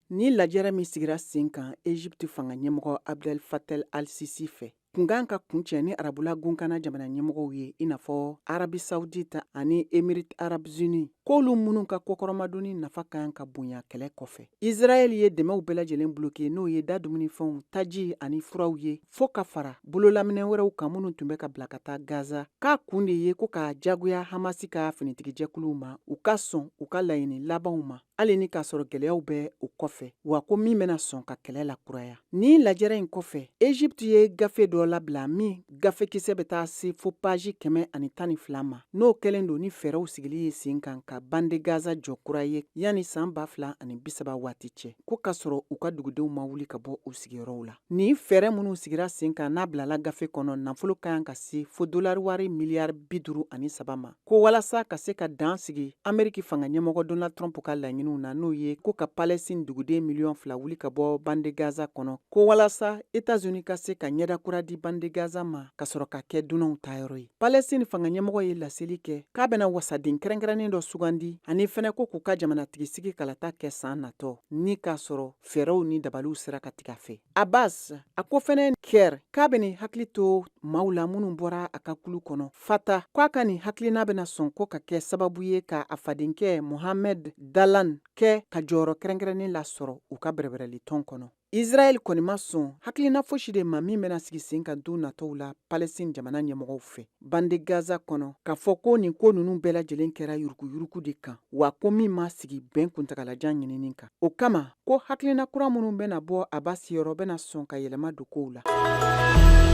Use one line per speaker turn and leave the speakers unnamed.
Ni lajɛrɛ min sigira sen kan Egypte fanga ɲɛmɔgɔ Abdel Fattah al-Sisi fɛ, kun kan ka kuncɛ ni arabula gunkana jamana ɲɛmɔgɔw ye, i n'a fɔ Arabie Saoudite ani Émirats Arabes Unis, k'olu minnu ka kɔkɔrɔmadonni nafa kan ka bonya kɛlɛ kɔfɛ. Israël ye dɛmɛw bɛɛ lajɛlen bloqué, n'o ye da dumunifɛnw, taji ani furaw ye, fo ka fara bololaminɛ wɛrɛw kan minnu tun bɛ ka bila ka taa Gaza, k'a kun de ye ko ka jagoya Hamasi ka finitigijɛkuluw ma, u ka sɔn u ka laɲini labanw ma, hali ni k'a sɔrɔ gɛlɛyaw bɛ o kɔfɛ, wa ko min bɛna sɔn ka kɛlɛ lakuraya. Nin lajɛrɛ in kɔfɛ, Egypte ye gafe dɔ labila min gafekisɛ bɛ taa se fo paji 112 ma, n'o kɛlen don ni fɛɛrɛw sigili ye sen kan ka bande Gaza jɔ kura ye yanni san 2030 waati cɛ, ko k'a sɔrɔ u ka dugudenw ma wuli ka bɔ u sigiyɔrɔw la. Nin fɛɛrɛ minnu sigira sen kan n'a bilala gafe kɔnɔ, nafolo ka kan ka se fo dolari wari miliyari 53 ma, ko walasa ka se ka dan sigi Ameriki fanga ɲɛmɔgɔ Donald Trump ka laɲiniw na, n'o ye ko ka Palestine duguden miliyɔn 2 wuli ka bɔ bande Gaza kɔnɔ, ko walasa Etats-Unis ka se ka ɲɛda kura di bande Gaza ma ka sɔrɔ ka kɛ dunanw taayɔrɔ ye. Palestine fanga ɲɛmɔgɔ ye laseli kɛ k'a bɛna wasaden kɛrɛnkɛrɛnnen dɔ sugandi, ani fɛnɛ ko k'u ka jamanatigisigi kalata kɛ san natɔ, ni k'a sɔrɔ fɛɛrɛw ni dabaliw sera ka tigɛ a fɛ. Abbas a ko fɛnɛ Caire k'a bɛ nin hakili to maaw la minnu bɔra a ka kulu kɔnɔ Fatah, k'a ka nin hakilina bɛna sɔn ko ka kɛ sababu ye ka a fadenkɛ Mohamed Dahlan kɛ ka jɔyɔrɔ kɛrɛnkɛrɛnnen lasɔrɔ u ka bɛrɛbɛrɛli tɔn kɔnɔ. Israël kɔni ma sɔn hakilina fosi de ma min bɛna sigi sen kan don natɔw la Palestine jamana ɲɛmɔgɔw fɛ bande Gaza kɔnɔ, k'a fɔ ko nin ko ninnu bɛɛ lajɛlen kɛra yuruguyurugu de kan, wa ko min ma sigi bɛn kuntagalajan ɲinini kan. O kama ko hakilina kura minnu bɛna bɔ Abbas yɔrɔ bɛna sɔn ka yɛlɛma don kow la.